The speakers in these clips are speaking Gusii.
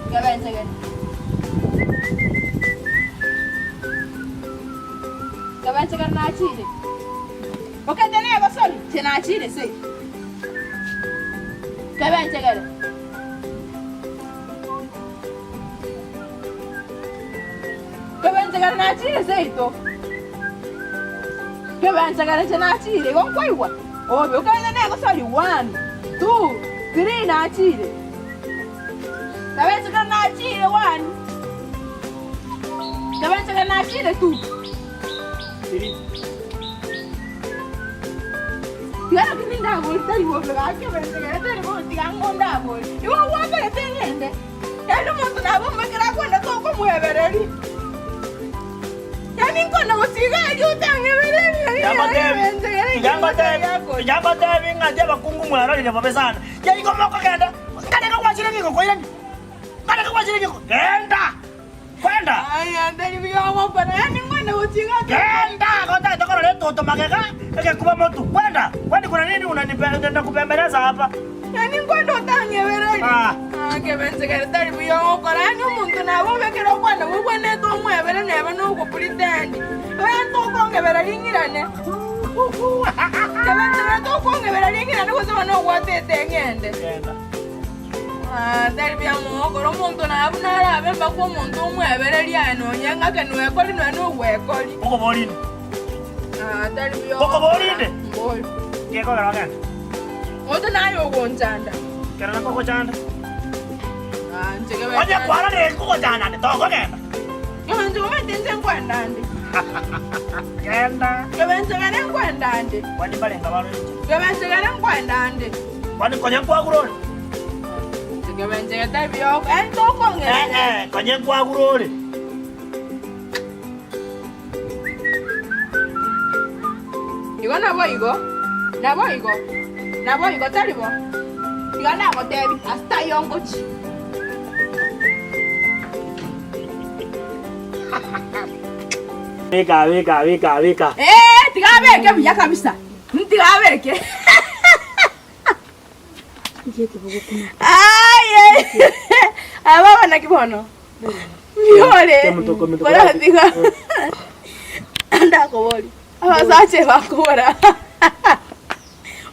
Kebenchegere. Kebenchegere nachire. Okete negosori, inche nachire seito. Kebenchegere. Kebenchegere nachire seito. Kebenchegere inche nachire, igo nkwaigwa? Obe okende negosori one, two, three nachire. Kebenchegere nachire one, kebenchegere nachire two, three. Tiga naki nindabori tari bobe gaki kebenchegere tari bobe tiga ng'o ndabori. Igo gwatagete ng'ende. Yaani omonto nabo omobekere akwenda tokomwebereria. Yaani nkona gosiga erio otang'ebereria. Tiga ngotebi ng'a inche abakungu mwarorire bobe sana. Yaani igo mokogenda, nkareka gwachire nigo koirani, nkareka gwachire nigo, genda, kwenda. Genda, gotagete korora etoto magega, egekuba motu, kwenda, kwani kuna nini unanipe nakubembeleza hapa? Yaani nkwenda otang'ebererie. Ah. Ah, kebenchegere tari buya ogokora, yaani omonto nabo obekere okwana bobwenerete omwebere neba nogopretend. Oye tokong'ebereria ng'irane. Kebenchegere tokong'ebereria ng'irane gose bono ogwatete ng'ende. Genda. Ah, tari buya mogokora omonto nabo buna arabe mpaka omonto omwebererie aye nonye ng'ake nwekori nonye nogwekori. Okoborinde. Ah, tari buya Okoborinde. Mbori. Gekogera ogende. Omonto naye ogonchanda. Kera nakogochanda. Ah, inche kebe Onye kwarorire kogochanda nde tokogenda. Kebe inche omanyete inche nkwenda nde. Genda. Kebe inche kere nkwenda nde. Kwani mbarenga barore inche. Kebe inche kere nkwenda nde. Kwani konya nkwagura ore. Inche kebe inche getari buya oko. Yaani tokong'ereria. Eh eh, konya nkwagura ore. Igo naboigo, naboigo, naboigo, tari bo? Tiga nagotebi, ase taiyo ngochia. Beka, beka, beka, beka. Ee, tiga abeke buya kabisa, tiga abeke. Aye, ababa naki bono? Mbiore, koratiga ndakobori abasacha bakobora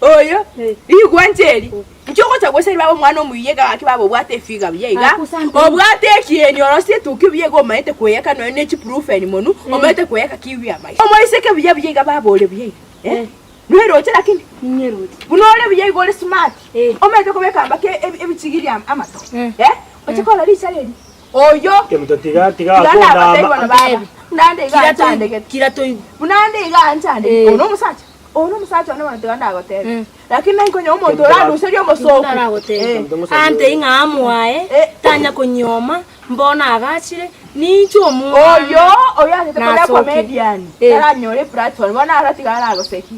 oyo rigwancha eri inche ogocha goseria baba omwana omuya iga gaki baba obwate efiga buya iga obwate ekieni orosie etuki buya iga omanyete koeyaka nonya ne chiprofen monwe omanyete koeyaka kiwi amaiso omoiseke buya buya iga baba ore buya iga eh. Nweroche lakini buna ore buya iga ore smart omanyete kobeka mpaka ebichigiri amato eh oche korora richara eri oyo Kemuto tiga tiga tiga akondama. nabatebi bono baba buna nde iga anchandegete buna nde iga anchandegete oyo nomosacha oyo nomosacha one bono tiga ndagotebi lakini naki konya omonto oraruserie omosoko eh. Antebie ng'a amoae, tanya konyioma, Mbono agachire, ninche omwana. Oyo oyo achete koria Nasoke. comedian Eh. taranyore eplatform bono aro tiga aragoseki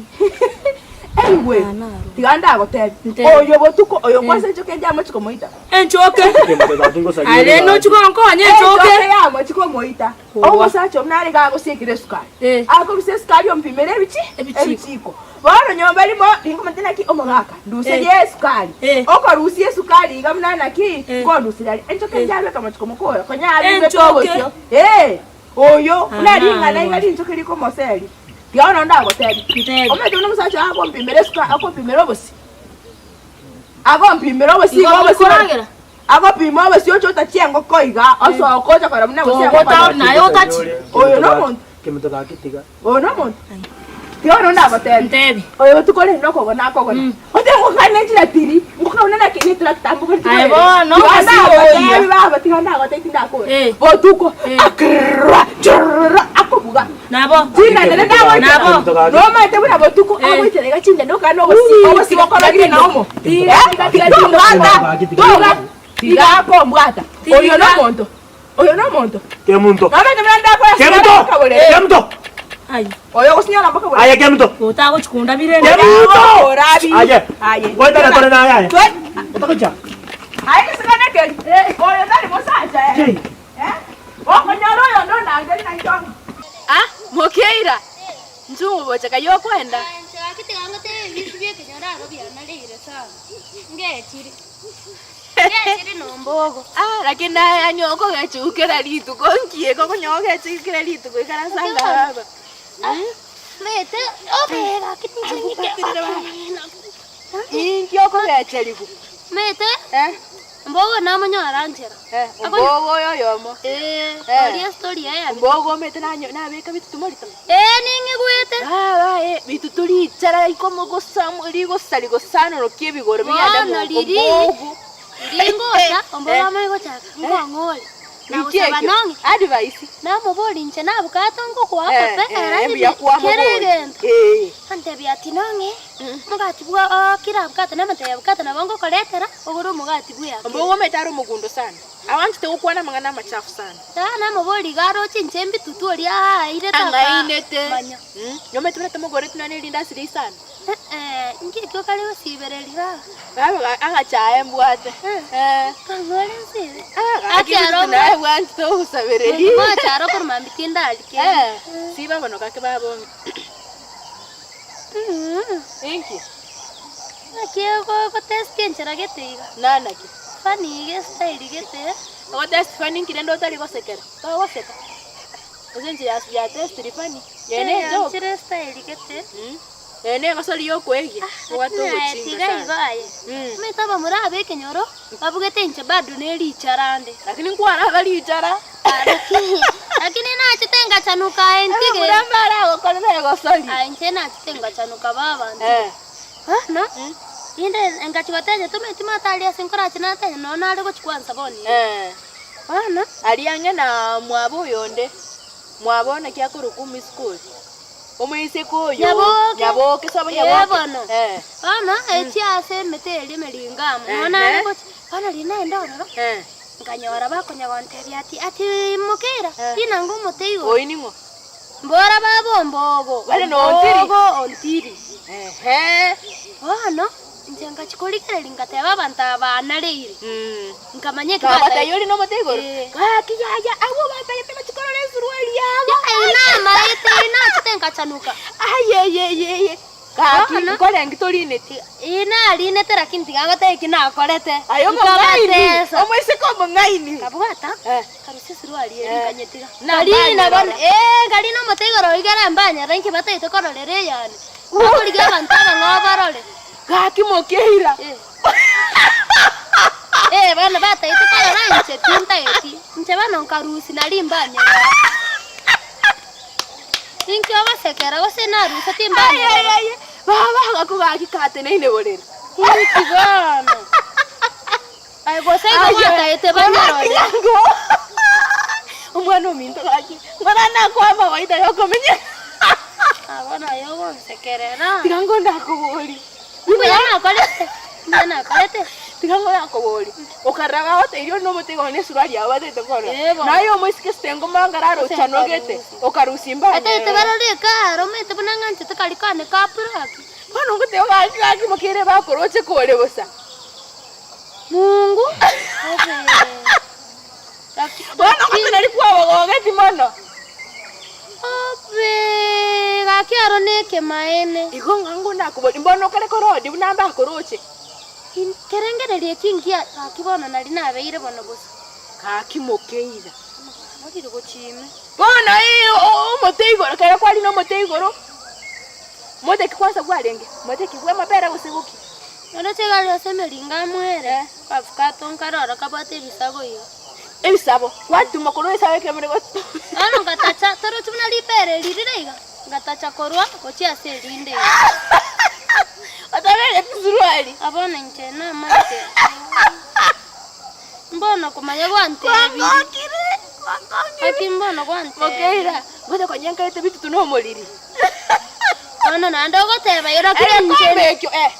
anyway Ah, naro. tiga ndagotebi Ntebi. oyo botuko oyo kwanza enchoke eria amochi komoita Enchoke. Kemuto gaki ngosaria Are ore nochi gaki. gonkonya enchoke. enchoke yamochi komoita Kowa. omosacha obo nare gagosiekire esukari Eh. akorusia esukari omopimere ebichi Ebichiko. ebichiko Bono nyomba rimo rinkomanyete naki omogaka nduserie Eh. esukari. Eh. Okorusia esukari iga buna naki Eh. nkonduseria aria. Enchoke Eh. njarweka amachiko mokora konya arure Enchoke. obosio. Eh, oyo buna Ah, ring'ana iga naro. rinchoke rikomoseria. Tiga bono ndagotebi. Ntebi. Omanyete buna omosacha oye agompimera esukari agompimera obosie. Agompimera obosie Igo iga obosie okoragera? Agopima obosie oche otachie engoko iga osoke oche korora buna bosie Togota engoko. naye otachi. Oyo nomonto. Kemuto gaki tiga. Oyo nomonto. Tiga bono ndagotebi. Ntebi. Oyo botuko rende okogona akogona. Mm. Ote ngokana echiratiri, ngokana naki ne tractor mbogori Aye bono, Tiga obosie ndagotebi oria. baba, tiga ndagotebi tindakora. Eh. Botuko Eh. akrrra churra akobuga. Nabo. Chindane ndagoitera. Nabo. Nomaete buna botuko Eh. agoitera iga chindane okana nobosi obosi bokorogire na omo. Tiga, Eh, tiga, tiga, tombwata, tiga. toga, tiga akombwata. Oyo Tiga. nomonto. Oyo nomonto. Kemunto. Nomanyete buna ndakora Kemunto. mpaka borere. Kemunto. Aye. Oyo ogosinyora mpaka borere. Aye Kemunto. Otagochikunda birende. Kemunto. Orabi. Aye. Aye. Goetana tore naye aye. Twe- Otagocha. Aye gesigane keri. Oyo tari mosacha eh. Chei. Eh? Okonyora oyonde onangeri nainche ong'e. Ah, Mokeira, nchungu bocha kaye okwenda. Inche gaki tiga ngotebie ebinto bi'ekenyoro aro bianareire sana. Ngechire. Ngechire nonya. Ombogo. Ah, lakini naye yaani okogechiwa kera rituko nki eke okonya ogechiwa kera rituko ikaransa anga baba. Mete obe gaki tinche ng'ike. Inki okogecherigwa? Mete Eh, ombogo namonyora nchera. eh, ombogo oyo oyomo. Eh, Eh. oria estori yaye ya Ombogo omete nanyo nabeka bitutu morito. Eh, ning'igwete. Baba eh, bitutu richara ikomo gosa rigosari gosanorokia ebigoro bigende Bono mo riri ombogo. riri ngocha ombogo Eh. amanye gochaka nkong'ore. Inki Nagosaba ekio? nong'e. Advice. Namobori inche nabukato ngokoa Eh, kope eh, erani mbuya kera kwamobori. egento. Eh. Antebia ati nong'e omogati bwa oo kera abukato namotebia abukato nabo ngokoretera ogore omogati bweake. Ombogo omanyete are omogundo sana. Awanchete gokwana amang'ana amachafu sana. Tata namobori iga aroche inche mbitutu oria aaire taka Ang'ainete. manya. Mm. Nomanyete buna tomogoreti nonya ne rindasi ria isano. Eh, inki ekio okare gosibereria baba? Baba agachaye mbwate. Eh. Kang'ore nsibe. Ah, Ati aro naye bwanchete ogosabereria. Mocha aro korwa mambia tindari kende. Eh, siba bono gake babonge. Inki? Naki ogotest enchera gete iga? Nanaki? Funny iga estyle gete. Ogotest funny inki rende otari gosekera? Togoseka? Ase enchera ya ya testiri funny. Eye ne ejoke. Enchera estyle gete. Eye ne egosori yokoegia. Obwate Lakini aye obochinga tiga sana. igo aye. Omanyete abamura aba ekenyoro babugete inche bado ne richara nde. Lakini nkwaraba richara. Lakini nachete ngachanuka aye ntige. Abamura mbaragokorera egosori. Aye inche nachete ngachanuka baba ntige. Eh. Bono, rinde engachia gotebia tomanyeti matari ase nkorache natebia nonya nare gochia kwansa bono iga. Eh. Bono. Aria ang'e na mwabo oyonde, mwabo naki akorokwa omoiseke oria? Omoiseke oyo Nyaboke. Nyaboke, sobo Ee Nyaboke. bono. Eh. Bono, echia ase emete eria emeringo amo, nonya nare Ehe. gochia, bono riria naenda ororo, Eh. nkanyora bakonya gontebia ati ati mokeira, Eh. rinango omote igoro. Oyio ning'o? Mbora baba ombogo. Bare na ontiri. Ombogo ontiri. Ehe. Bono, inche ngachia korigereria ngateba abanto aba banareire. Mm. Nkamanya eki Kagotebi batagete. ore nomote igoro. Eh. Gaki yaya, abwo batagete bachie korora esuruari yabo. Eyio namaete, eyio nachete nkachanuka. Ayeyeyeye. Gaki, Bono. nkorengi torineti. Eyio narinete lakini tiga ngotebie eki nakorete. Aye omong'aini, Nkabatesa. omoiseke omong'aini. Nkabwata, Eh. Nkarusia esuruari eria nkanyetiga. Na Nkarina bono, mbanyerora. ee, nkarina omote igoro igere mbanyerora inki batagete kororera eyane. Bakorigia abanto abang'ao barore. Gaki mokeira. Eh. Eh, bono batagete korora inche tintageti. Inche bono nkarusia nari mbanyerora. Inki ogosekera gose narusia timbanyerora. Aye, aye, baba agaku gaki kateneine borere. Inki bono? Aye gose igo gwataete banyarore. Nyango. Omwana ominto gaki. Ng'ora nakoa amawaida yokomenya. Abo naye ogonsekerera. Tiga ngo ndakobori. Mbuya nakorete. Mbuya nakorete. Tiga ngo nakobori. Okarora bagoteirie ore nomote igoro ne esuruari yao batagete korora. Eh, bono. Naye omoiseke sitengo mangara arochanogete. Okarusia Batagete mbanyarore. barore ekaro omanyete buna ng'anchete kari kane ka black. Bono ngoteba gaki gaki mokeire bakoroche kore bosa. Mungu obe. Bono gose nari kwabogogeti mono. Obe gaki aro nekemaene. Igo ng'a ng'o nakobori mbono okore korodi buna mbakoroche. Kerengererio eki nkia gaki bono nari nabeire bono bosa. Gaki mokeira. Orire gochia ime. Bono ii omote igoro kere kwarina omote igoro, mote ki kwanza bwarenge? Mote ki bwa amapera gose boki? Oroche gari ase emeringo amoere, abukato nkarora kabwate ebisago iga. Ebisabo, gwatuma korwa ebisago ekero more go. Bono ngatacha, torochi buna ripera eri rire iga, ngatacha korwa gochia ase erinde iga. Otabereti suruari. Bono inche namaete, mbono komanya gwantebirie. Kwangokire, kwangokire. Gaki mbono gwantebirie. Mokeira, ngocha konyenkerete bitutu na omoriri. Bono naende ogoteba igo lakini inche Egekombe ekio eh.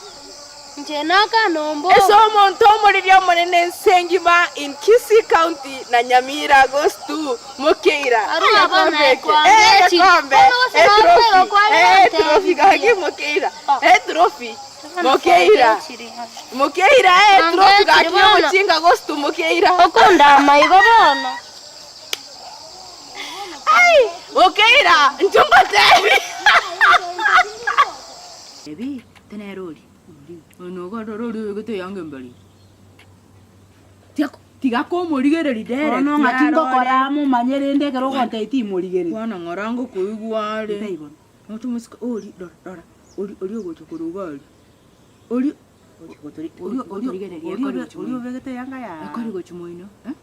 inche nakana ombo. Ase omonto omoriri omonene ense engima in Kisii County na Nyamira goes to Mokeira. Arua bono Egekombe ekio, ekwambe eh, echi. egekombe, Bono gose eh, naende trophy, gokwana eh, ntebi trophy gaki buya. Mokeira, Ah. eh, trophy. Mokeira, Mokeira, eh, trophy Mwangechiri gaki bono. omochinga goes to Mokeira. Okondama igo bono. Ai, Mokeira, inche ngotebi. Ebi, tenere oria, oria, oyo nogo ororo oria obegete eyanga embari. Tiako. Tiga komorigereria direct Bono ng'aki arore. ngokora momanye rende ekero ogontebia timorigereria. Bono ng'ora ngokoigwa are. Ntaibo bono. Omoche omosike oria rora rora oria oria ogocha korwa iga aria. Oria oria oria oria Oria obegete eyanga ya. Ekori gochia moino eh,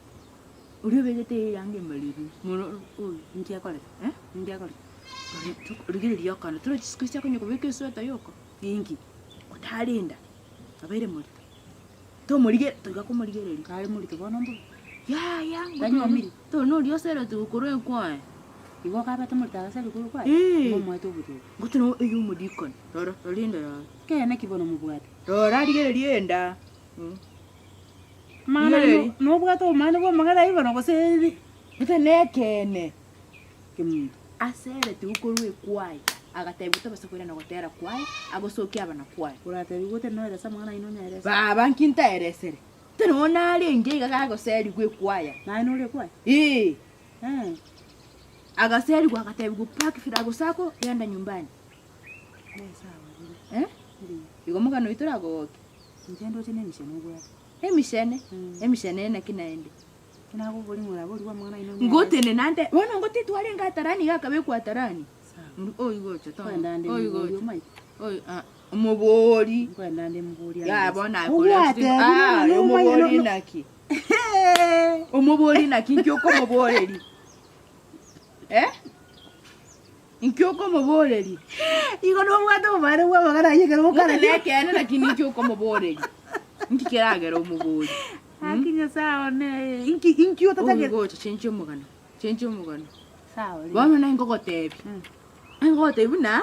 oria obegete eyanga emariri mono oyo. Inki akorete? Eh? Inki akorete? Rigereria okana tore chisiko echi akonya kobeka esweta yoka. Inki? Otarenda, abeire morito. Tomorige toiga komorigereria. Kare morito bono mbobe. Yaya, Tanyuomiri? to noria oseretigwe korwa ekwaye. Igo okabete morito agaseria korwa ekwaye? Ee. Igo omoete obotuko. Ngochi no eywo omodikoni, rora, rora enda yaye. Ekeene ki bono mobwate? Rora rigereria enda. Amang'ana Rigereria. nobwate obomani bwa amang'ana ayio bono gose Gose nekeene. Kemunto. Aseretigwe korwa ekwaya, agatebiwa tobasa koirana gotera kwaya, agosokia abana kwaya. Oratebiwe otari noeresa amang'ana aino onyaerese. Baba nki ntaeresere? Tari bono narenge iga gagoserigwa ekwaya. Naye nore ekwaya? Ee. Eh. Agaserigwa agatebigwa pack virago zako genda nyumbani. Sawa Eh? Igo omogano oito oragogokia. Inche ndoche na emishene obwate. Emishene? Emishene naki naende? Ngotenena nte, bono ngotitware enga atarani iga akabekwa atarani. Oigocha toma, oigocha, oi ah, omobori. Yaya bono aye kore ase ah, omobori naki? Omobori naki inki okomoboreria? Eh? Inki okomoboreria? Igo nobwate obobare bwa amagana ayio ekero Ngote okarania. nekeene lakini inki okomoboreria? Inki keragere omobori? Gaki Nyasae one, inki inki otatagete? Ogocha chenchia omogano, chenchia omogano. Sawa rende. Bono naye ngogotebia, naye ngogotebia buna,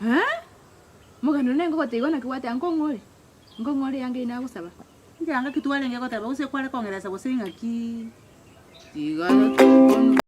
eh, omogano naye ngogotebia bono naki gwateba nkong'o ore? Nkong'o ore eanga eyio nagosaba? Inche anga ki twarenge goteba gose kware kong'eresa gose ng'aki. Tiga bono.